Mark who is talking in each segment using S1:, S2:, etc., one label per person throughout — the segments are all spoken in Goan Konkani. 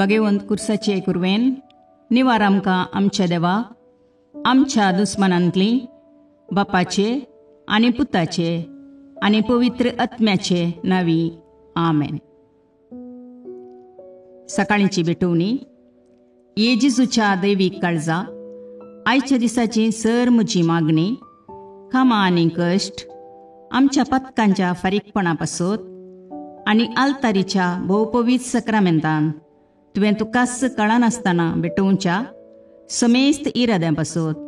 S1: भगेवंत कुर्साचे कुरवेन निवार आमकां आमच्या देवा आमच्या दुस्मनांतली बापाचे आनी पुताचे आनी पवित्र आत्म्याचे नावी आमेन. सकाळीची भेटवणी. ये जेजूच्या दैवीक काळजा, आयच्या दिसाची सर म्हजी मागणी, कामां आनी कश्ट आमच्या पथकांच्या फारीकपणा पासत आनी आल्तारीच्या भोवपवीत सक्रामेंतान तुवें तुकाच कळनासतना भेटोवच्या समेस्त इराद्यां पासत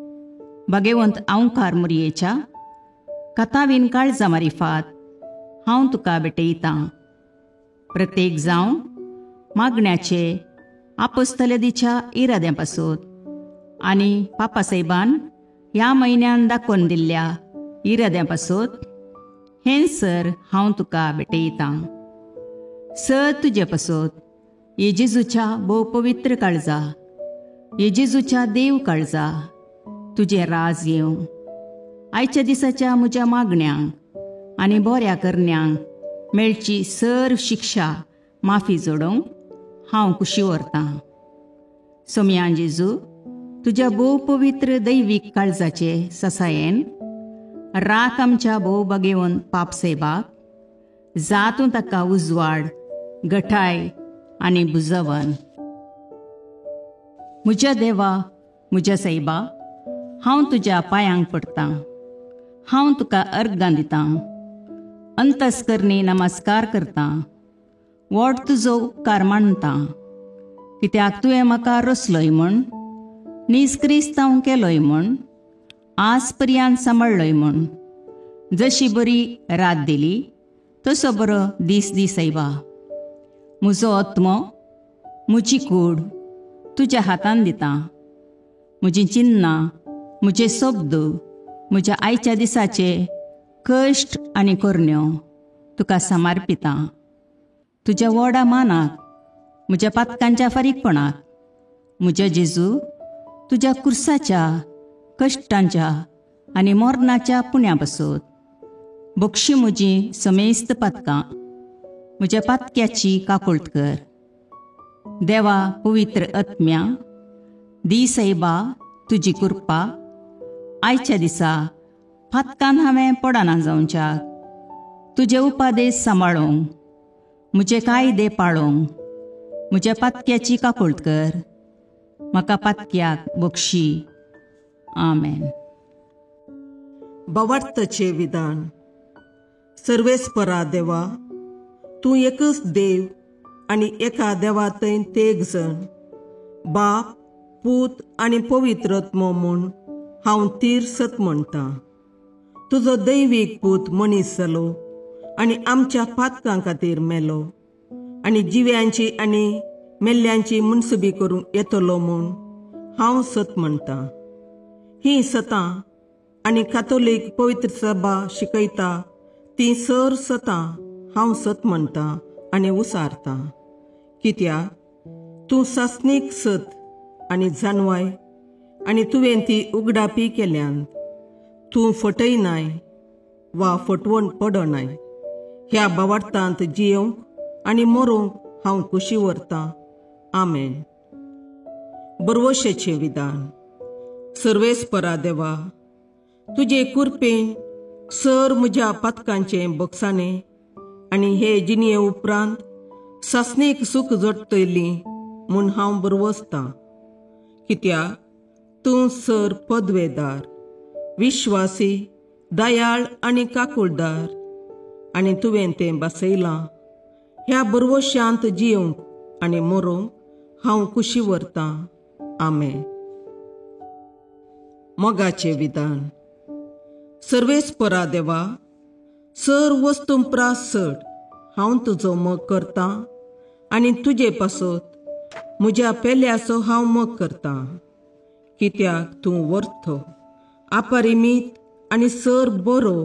S1: भगेवंत आंवकार मुरयेच्या कथावीन काळजा मारिफात हांव तुका भेटयतां. प्रत्येक जावं मागण्याचे आपोस्तलदीच्या इराद्यां पासत आनी पापासाहेबान ह्या म्हयन्यान दाखोवन दिल्ल्या इराद्यां पासत हें सर हांव तुका भेटयतां. सर तुजे पासत ये जेजूच्या भोव पवित्र काळजा, ये जेजूच्या देव काळजा, तुजें राज येवं. आयच्या दिसाच्या म्हज्या मागण्यांक आनी बऱ्या करण्यांक मेळची सर शिक्षा माफी जोडोवंक हांव कुशी व्हरतां. सोमयान जेजू तुज्या भोव पवित्र दैवीक काळजाचे ससायेन राख आमच्या भोव बगेवन पापसेबाक, जातूं ताका उजवाड गठाय आनी बुजवन. म्हज्या देवा, म्हज्या सायबा, हांव तुज्या पांयांक पडटां, हांव तुका अर्गां दितां, अंतस्करणी नमस्कार करतां, व्हड तुजो उपकार मानतां, कित्याक तुवें म्हाका रचलोय म्हूण, नीज क्रिस्तांव केलोय म्हूण, आज पर्यंत सांबाळ्ळोय म्हूण. जशी बरी रात दिली तसो बरो दीस दी सायबा. म्हजो आत्मो, म्हजी कूड तुज्या हातान दितां. म्हजीं चिन्नां, म्हजे शब्द, म्हज्या आयच्या दिसाचे कश्ट आनी करण्यो तुका समर्पितां. तुज्या व्हडा मानाक, म्हज्या पातकांच्या फारीकपणाक, म्हज्या जेजू तुज्या कुर्साच्या कश्टांच्या आनी मरणाच्या पुण्या पासत बक्षी म्हजी समेस्त पातकां, म्हज्या पातक्याची काकुळट कर. देवा पवित्र आत्म्या, दी सायबा तुजी कृपा आयच्या दिसा पातकान हांवें पडना जावच्याक, तुजे उपादेश सांबाळूंक, म्हजे कायदे पाळूंक म्हज्या पातक्याची काकुळट कर. म्हाका पातक्याक बक्षी. आमेन.
S2: भावार्थाचें विधान. सर्वेस्परा देवा, तूं एकच देव आनी एका देवा थंय तेग जण, बाप, पूत आनी पवित्र आत्मो म्हूण हांव तीर सत म्हणटां. तुजो दैवीक पूत मनीस जालो आनी आमच्या पातकां खातीर मेलो आनी जिव्यांची आनी मेल्ल्यांची मुनसुबी करूंक येतलो म्हूण हांव सत म्हणटां. हीं सतां आनी कातोलीक पवित्र सभा शिकयता तीं सर सतां हांव सत म्हणटां आनी उसारतां. कित्याक तूं सासणीक सत आनी जानवाय आनी तुवें ती उगडापी केल्यान. तूं फटयनाय वा फटवण पडनाय. ह्या भावार्थांत जियेवंक आनी मरूंक हांव कुशी व्हरतां. आमेन. बरवशेचें विधान. सर्वेस्परा देवा, तुजे कुरपेन सर म्हज्या पातकांचें बक्षाणें आनी हे जिणये उपरांत सासणीक सूख जोडटली म्हूण हांव बरवसतां. कित्याक तूं सर पदवेदार, विश्वासी, दयाळ आनी काकुळदार आनी तुवें तें बसयलां. ह्या बरवशांत जियेवंक आनी मरूंक हांव कुशी व्हरतां. आमेन. मोगाचें विधान. सर्वेस्परा देवा, सर वस्तूं प्रास चड हांव तुजो मोग करतां आनी तुजे पासत म्हज्या पेल्याचो हांव मोग करतां. कित्याक तूं वर्थो, अपरिमीत आनी सर बरो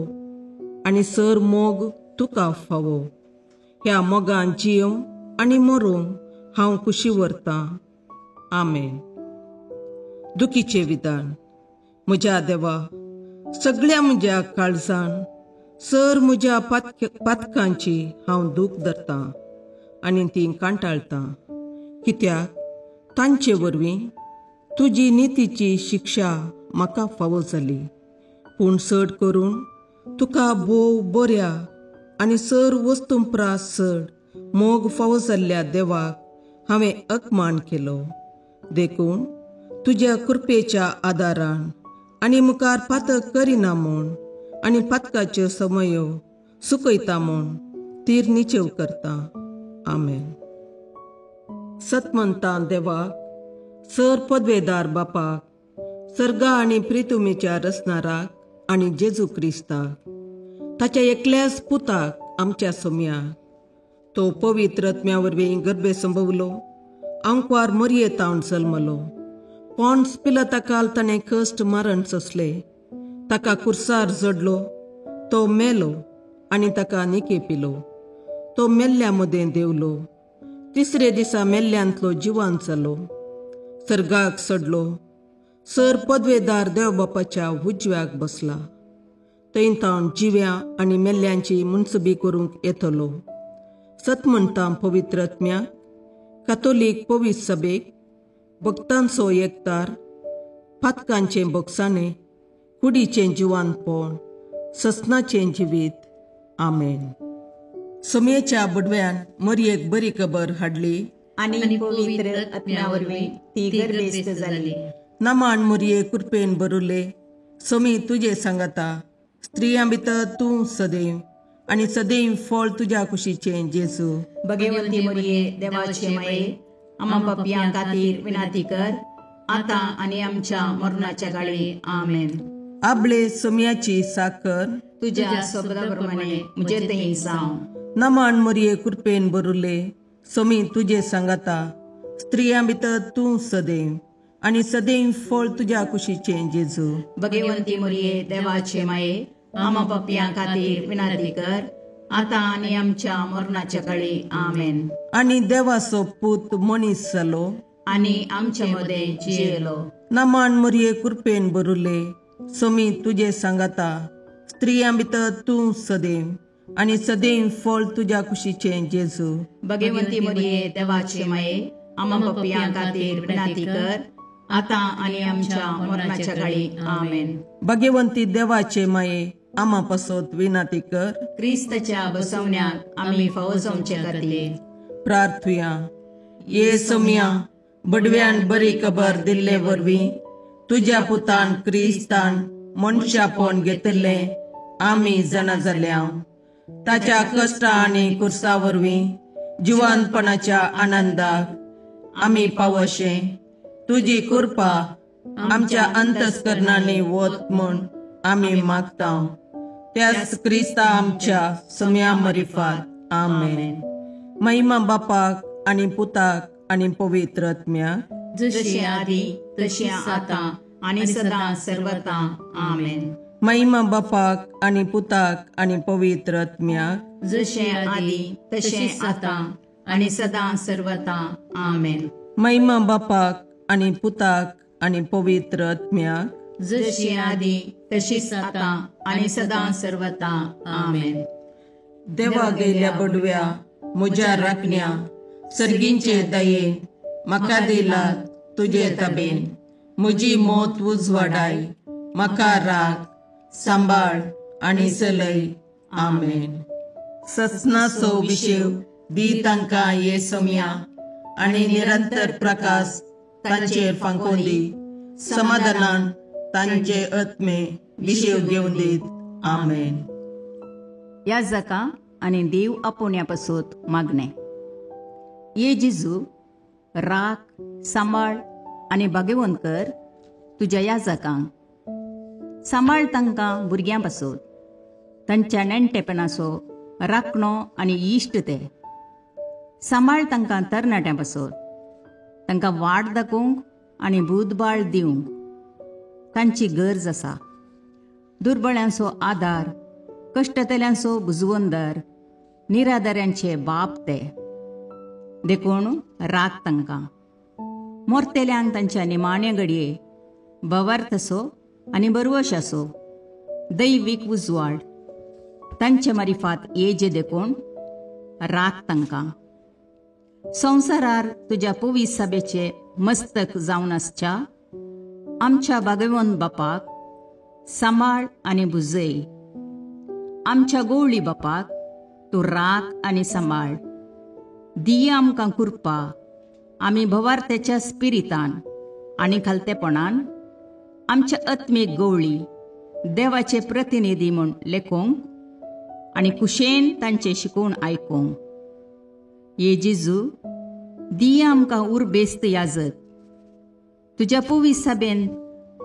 S2: आनी सर मोग तुका फावो. ह्या मोगान जियेवंक आनी मरूंक हांव कुशी व्हरतां. आमेन. दुखीचें विधान. म्हज्या देवा, सगळ्या म्हज्या काळजान सर म्हज्या पातकांची हांव दूख धरतां आनी ती कांटाळटां. कित्याक तांचे वरवीं तुजी नितीची शिक्षा म्हाका फावो जाली. पूण चड करून तुका भोव बऱ्या आनी सर वस्तूं प्रास चड मोग फावो जाल्ल्या देवाक हांवें अपमान केलो. देखून तुज्या कृपेच्या आदारान आनी मुखार पातक करिना म्हूण आनी पातकाच्यो समयो सुकयता म्हूण तीर निचेव करता. आमेन. सतमंता देवाक, सर पदवेदार बापाक, सर्गा आनी प्रितुमेच्या रचणाराक आनी जेजू क्रिस्ताक, ताच्या एकल्याच पुताक आमच्या सोम्याक, तो पवित्र आत्म्या वरवीं गर्भे संभवलो, आंकवार मरये तावन जल्मलो, पॉन्स पिलाता ताणें कश्ट मरण सोंसले, ताका कुर्सार जडलो, तो मेलो आनी ताका निके पिलो, तो मेल्ल्या मदें देवलो, तिसरे दिसा मेल्ल्यांतलो जिवान जालो, सर्गाक सडलो, सर पदवेदार देव बापाच्या उजव्याक बसला, थंय तावन जिव्या आनी मेल्ल्यांची मुनसबी करूंक येतलो. सत म्हणटा पवित्र आत्म्याक, कातोलीक पवित्र सभेक, भक्तांचो एकतार, पातकांचें बोगसाणें, कुडीचें जिवानपण, ससनाचें जिवीत. आमेन. सोमयेच्या बडव्यान मरयेक बरी खबर हाडली
S1: आनी पवित्र आत्म्या वरवीं ती गर्भेस्त जाली.
S2: नमान मरये कृपेन भरुले, सोमी तुजे सांगाता, स्त्रियां भितर तूं सदैव आनी सदैव फळ तुज्या कुशीचें जेजू.
S1: भगवंती मरये देवाचे माये, आमा पापयां खातीर विनंती कर, आतां आनी आमच्या मरणाच्या काळी. आमेन.
S2: आबळे सोम्याची साकर
S1: तुज्या शब्दा प्रमाणे म्हजे थंय जावं.
S2: नमान मरये कृपेन भरुले, सोमी तुजे सांगाता, स्त्रियां भितर तूं सदैव आनी सदैव फळ तुज्या कुशीचें जेजू.
S1: भगवंती मरये देवाचे माये, आमा पापयां खातीर विनंती कर, आतां आनी आमच्या मरणाच्या काळी. आमेन.
S2: आनी देवाचो पूत मनीस जालो
S1: आनी आमच्या मदें जियेलो.
S2: नमान मरये कृपेन भरुले, सोमी तुजे सांगाता, स्त्रियां भितर तूं सदैव आनी सदैव फळ तुज्या कुशीचें जेजू.
S1: भगवंती मरये देवाचे माये, आमा पापयां खातीर विनंती कर, आतां आनी आमच्या मरणाच्या काळी. आमेन.
S2: भगवंती देवाचे माये, आमा पासत विनंती कर,
S1: क्रिस्ताच्या बसवण्याक आमी फावो जावचे खातीर.
S2: प्रार्थुया. ये सोम्या, बडव्यान बरी खबर दिल्ले वरवीं तुज्या पुतान क्रिस्तान मनशापण घेतिल्लें आमी जाणा जाल्या. ताच्या कश्टा आनी कुर्सा वरवीं जिवानपणाच्या आनंदाक आमी पावशे तुजी कृपा आमच्या अंतस्करणांनी वत म्हूण आमी मागता. त्याच क्रिस्ता आमच्या सम्या मरिफात. आमेन. महिमा बापाक आनी पुताक आनी पवित्र आत्म्याक,
S1: जशी आदी तशी आतां आनी सदां सर्वता. आमेन.
S2: महिमा बापाक आनी पुताक आनी पवित्र आत्म्याक,
S1: जशें आदी तशें आतां आनी सदां सर्वता. आमेन.
S2: महिमा बापाक आनी पुताक आनी पवित्र आत्म्याक,
S1: जशी आदी तशीच आतां आनी सदां सर्वता. आमेन.
S2: देवा गेल्या बडव्या म्हज्या राखण्या, सर्गींचे दयेन म्हाका दिला तुजे तबेन, म्हजी मोत उजवाडाय, म्हाका राख सांबाळ आनी चलय. आमेन. ससनाचो विशेव दी तांकां ये सोम्या आनी निरंतर प्रकाश तांचेर फांकोवन दी, समाधानान तांचे आत्मे विशेव घेवन दीत. आमेन.
S1: ह्या जाका आनी देव आपोवण्या पासत मागणें. ये जेजू, राख सांबाळ आनी भाग्यवंत कर तुज्या ह्या जाकांक. सांबाळ तांकां भुरग्यां पासत, तांच्या नेणटेपणाचो राखणो आनी इश्ट ते. सांबाळ तांकां तरणाट्यां पासत, तांकां वाट दाखोवंक आनी बुदबाळ दिवंक तांची गरज आसा. दुर्बळ्यांचो आदार, कश्टतल्यांचो बुजवंदर, निराधाऱ्यांचे बाप ते. देखून राख तांकां. मोरतेल्यांक तांच्या निमाण्या घडये भवार्थ असो आनी बरवश असो दैवीक उजवाड तांचे मारिफात येजे. देखून राख तांकां. संवसारार तुज्या पवित्र सभेचे मस्तक जावन आसच्या आमच्या भागवंत बापाक सांबाळ आनी भुजय. आमच्या गोवळी बापाक तूं राख आनी सांबाळ. दिया आमकां कृपा आमी भवार्थ्याच्या स्पिरितान आनी खालतेपणान आमच्या आत्मीक गवळी देवाचे प्रतिनिधी म्हूण लेखूंक आनी कुशेन तांचे शिकोवन आयकूंक. ये जेजू, दिया आमकां उर्बेस्त याजक, तुज्या पवित्र सभेन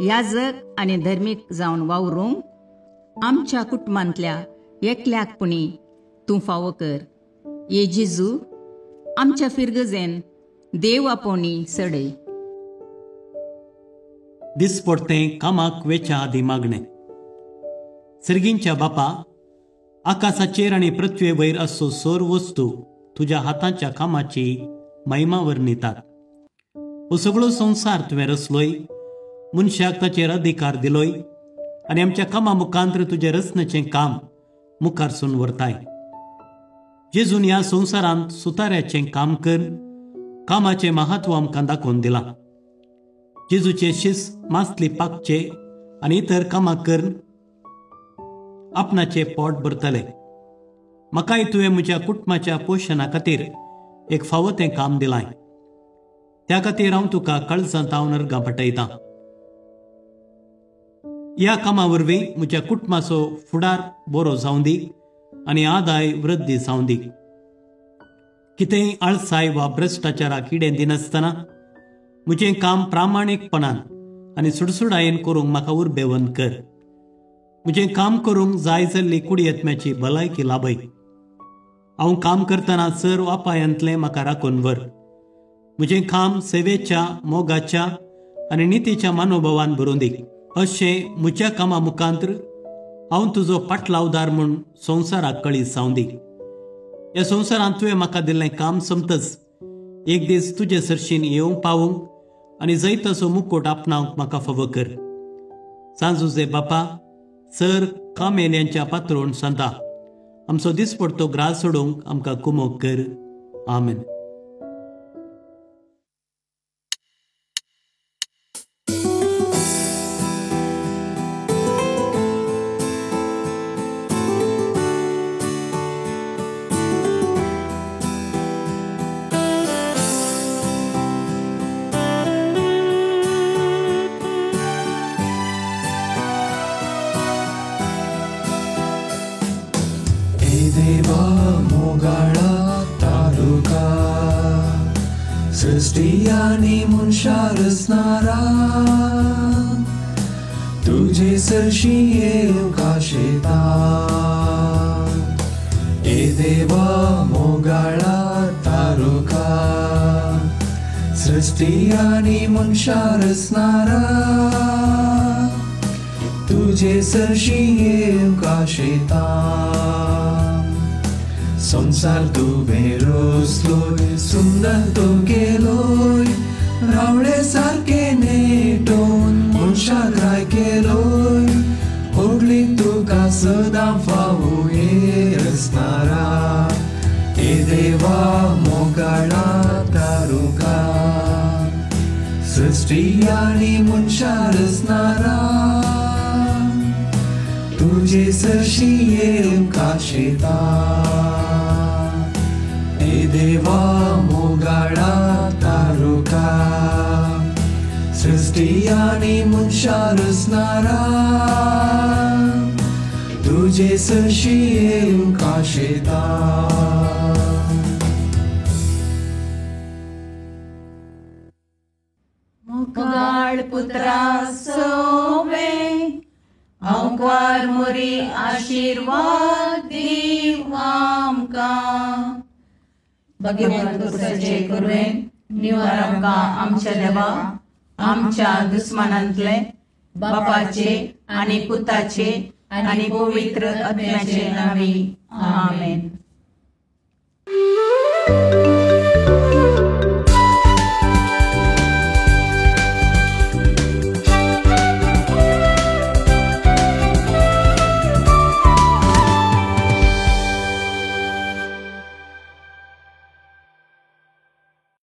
S1: याजक आनी धर्मीक जावन वावरूंक आमच्या कुटुंबांतल्या एकल्याक पुणी तूं फावो कर. ये जेजू, आमच्या फिरगजेन देव आपोवणी सडय.
S3: दिसपडतें कामाक वेच्या आदी मागणें. सर्गींच्या बापा, आकाशाचेर आनी पृथ्वे वयर असो सोर वस्तू तुज्या हाताच्या कामाची महिमा वर्णितात. हो सगळो संवसार तुवें रचलोय, मनशाक ताचेर अधिकार दिलोय आनी आमच्या कामा मुखांतर तुजें रचण्याचें काम मुखारसून व्हरताय. जेजून ह्या संवसारांत सुताऱ्याचें काम कर कामाचें महत्व आमकां दाखोवन दिलां. जेजूचे शिस मासली पाकचे आनी इतर कामां करून आपणाचें पोट भरतले. म्हाकाय तुवें म्हज्या कुटुंबाच्या पोशणा खातीर एक फावो तें काम दिलां. त्या खातीर हांव तुका काळजांत हांव अर्गां पटयतां. ह्या कामा वरवीं म्हज्या कुटुंबाचो फुडार बरो जावं दी आनी आदाय वृद्धी जावं दी. कितेंय आळसाय वा भ्रश्टाचाराक किडें दिनासतना म्हजें काम प्रामाणीकपणान आनी सुडसुडायेन करूंक म्हाका उर्बेवंत कर. म्हजें काम करूंक जाय जाल्ली कुडयेत्म्याची भलायकी लाभय. हांव काम करतना सर अपायांतलें म्हाका राखून व्हर. म्हजें काम सेवेच्या, मोगाच्या आनी नितीच्या मनोभावान भरून दी. अशें म्हज्या कामा मुखांतर हांव तुजो पाटलावदार म्हूण संवसाराक कळीत जावं दी. ह्या संवसारांत तुवें म्हाका दिल्लें काम सोंपतच एक दीस तुजे सरशीन येवंक पावूंक आनी जैताचो मुकोट आपणावंक म्हाका फावो कर. सांजुजे बापा, सर कामेल्यांच्या पात्रोण सांता, आमचो दिसपडतो ग्रास सोडूंक आमकां कुमोक कर. आमेन.
S4: सृष्टी मनशा रचणारा तुजे सरशी येवंक आशेता. ए देवा मोगाळा तारुका, सृष्टी आनी मनशा रचणारा तुजे सरशी येवंक आशेता. संसार तुवें रचलोय, सुंदर तो केलोय, रावळे सारके नेटोवन मनशाक राय केलोय. होगली तुका सदां फावो हे रचणारा, हे देवा मोगाळा तारुका, सृष्टी आनी मनशा रचणारा तुजे सरशी येवंक आशेता. हे देवा मोगाळा तारुका, सृष्टी आनी मनशा रचणारा तुजे सरशी येवंक आशेता.
S1: मोगाळ पुत्रा सोवे अंकार मोरी आशीर्वाद दीव आमकां. भगवंत पुरुषाचे कुरवेन निवार आमकां आमच्या देवा, आमच्या दुस्मानांतले बापाचे आनी पुताचे आनी पवित्र आत्म्याचे नांवी. आमेन.